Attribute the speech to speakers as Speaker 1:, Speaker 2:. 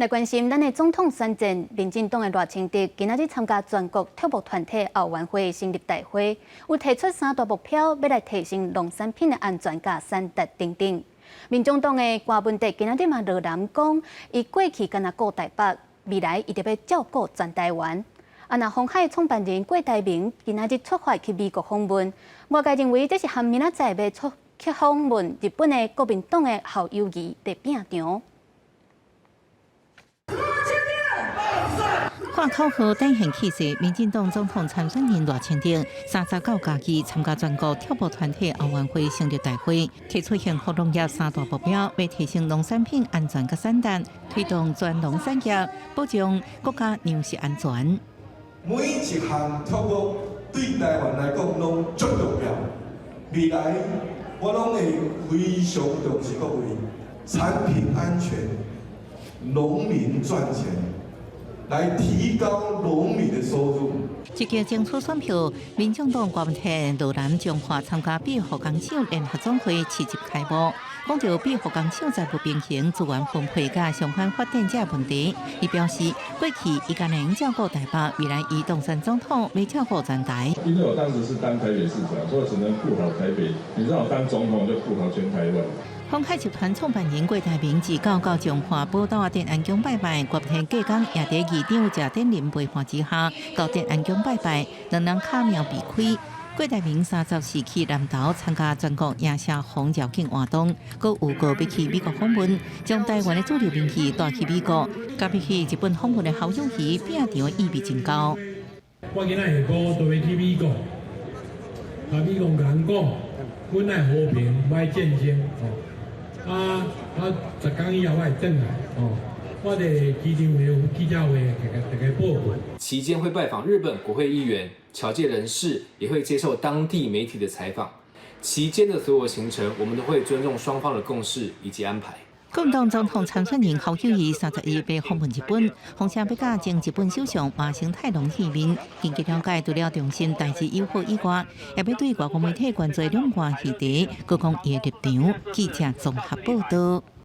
Speaker 1: 來關心咱的總統選戰，民進黨的賴清德今仔日參加全國畜牧團體後援會成立大會，有提出三大目標，欲來提升農產品的安全佮產值等等。民眾黨的柯文哲今仔日嘛落南講，伊過去干焦顧台北，未來伊就欲照顧全台灣。啊，若鴻海創辦人郭台銘今仔日出發去美國訪問，外界認為這是和明仔載欲出去訪問日本的國民黨的侯友宜佇拼場。
Speaker 2: 喊口號展現氣勢，民進黨總統參選人賴清德39假期參加全國畜牧團體後援會成立大會，提出幸福農業三大目標，欲提升農產品安全佮產值，推動全農產業，保障國家糧食安全。
Speaker 3: 每一項畜牧對台灣來講攏足重要，未來我攏會非常重視各位產品安全、農民賺錢，來提高農民的收入。
Speaker 2: 積極爭取選票，民進黨柯文哲落南彰化參加庇護工廠聯合總會市集開幕，講著庇護工廠財務平衡、資源分配佮相關發電者問題。伊表示，過去伊干焦照顧台北，未來伊當選總統欲照顧全台。
Speaker 4: 因為我當時是當台北市長，所以只能顧好台北。你讓我當總統，就顧好全台灣。
Speaker 2: 鴻海集團創辦人郭台銘自九到彰化寶斗仔鎮安宮拜拜，決定隔工也佇議長謝點林陪伴之下，到鎮安宮拜拜，兩人敲廟避開。郭台銘34去南投參加全國椰社紅繞境活動，閣有個欲去美國訪問，將台灣的主流民意帶去美國，佮欲去日本訪問的侯友宜拼場意味真高。
Speaker 5: 我今仔下晡就欲去美國，共美國人講，阮愛和平，毋愛戰爭，吼。啊啊！10工以後我會轉來，哦，我佇機場會有記者會，共大家報告。
Speaker 6: 期間會拜訪日本國會議員、僑界人士，也會接受當地媒體的採訪。期間的所有行程，我們都會尊重雙方的共識以及安排。
Speaker 2: 國民黨總統參選人侯友宜31欲訪問日本，風聲欲佮前日本首相麻生太郎見面。根據了解，除了重申台日友好以外，也欲對外國媒體關注兩岸議題，閣講伊的立場。記者綜合報道。